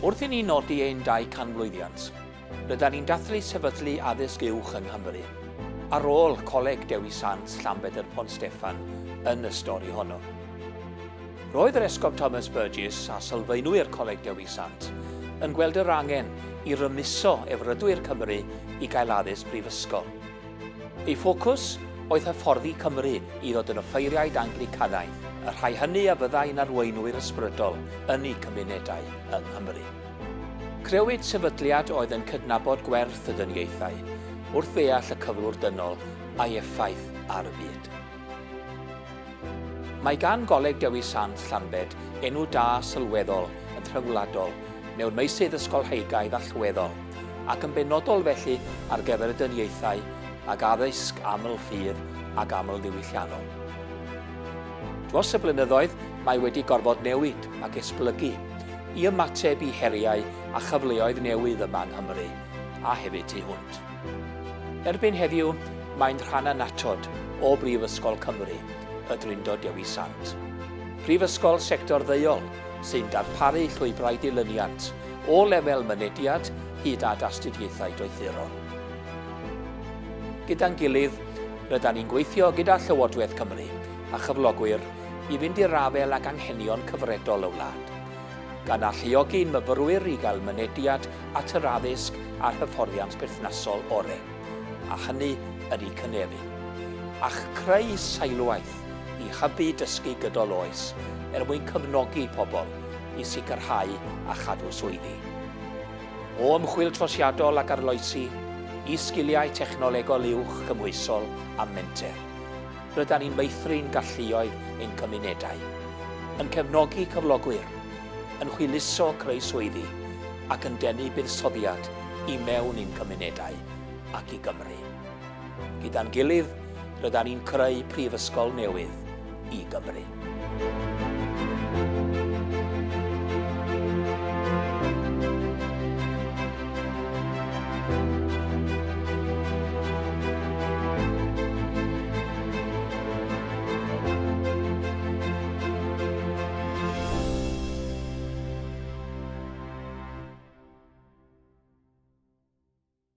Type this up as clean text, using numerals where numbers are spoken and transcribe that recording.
Wrth i ni nodi ein 200 mlwyddiant, rydan ni'n dathlu sefydlu addysg uwch yng Nghymru, ar ôl Coleg Dewi Sant Llanbedr Pont Steffan yn y stori honno. Roedd yr Esgob Thomas Burgess a sylfaenwyr Coleg Dewi Sant yn gweld yr angen i rymuso efrydwyr Cymru i gael addysg brifysgol. Ei ffocws oedd hyfforddi Cymru i ddod yn offeiriaid Anglicanaidd, y rhai hynny a fyddai'n arweinwyr ysbrydol yn eu cymunedau yng Nghymru. Crëwyd sefydliad oedd yn cydnabod gwerth y dyniaethau wrth ddeall y cyflwr dynol a'i effaith ar y byd. Mae gan Goleg Dewi Sant Llanbed enw da sylweddol yn rhyngwladol mewn meysydd ysgolheigaidd allweddol, ac yn benodol felly ar gyfer y dyniaethau ag addysg aml-ffydd ac aml-ddiwylliannol. Dros y blynyddoedd mae wedi gorfod newid ac esblygu i ymateb i heriau a chyfleoedd newydd yma yng Nghymru a hefyd tu hwnt. Erbyn heddiw mae'n rhan annatod o Brifysgol Cymru, y Drindod Dewi Sant. Prifysgol sector ddeuol sy'n darparu llwybrau dilyniant o lefel mynediad hyd at astudiaethau doethurol. Gyda'n gilydd, rydan ni'n gweithio gyda Llywodraeth Cymru a chyflogwyr i fynd i'r afael ag anghenion cyfredol y wlad, gan alluogi'n myfyrwyr i gael mynediad at yr addysg a'r hyfforddiant perthnasol orau, a hynny yn eu cynefin, a chreu seilwaith i hybu dysgu gydol oes er mwyn cefnogi pobl i sicrhau a chadw swyddi. O ymchwil trosiadol ac arloesi i sgiliau technolegol uwch cymhwysol a menter, rydan ni'n meithrin galluoedd ein cymunedau, yn cefnogi cyflogwyr, yn hwyluso creu swyddi ac yn denu buddsoddiad i mewn i'n cymunedau ac i Gymru. Gyda'n gilydd, rydan ni'n creu prifysgol newydd i Gymru.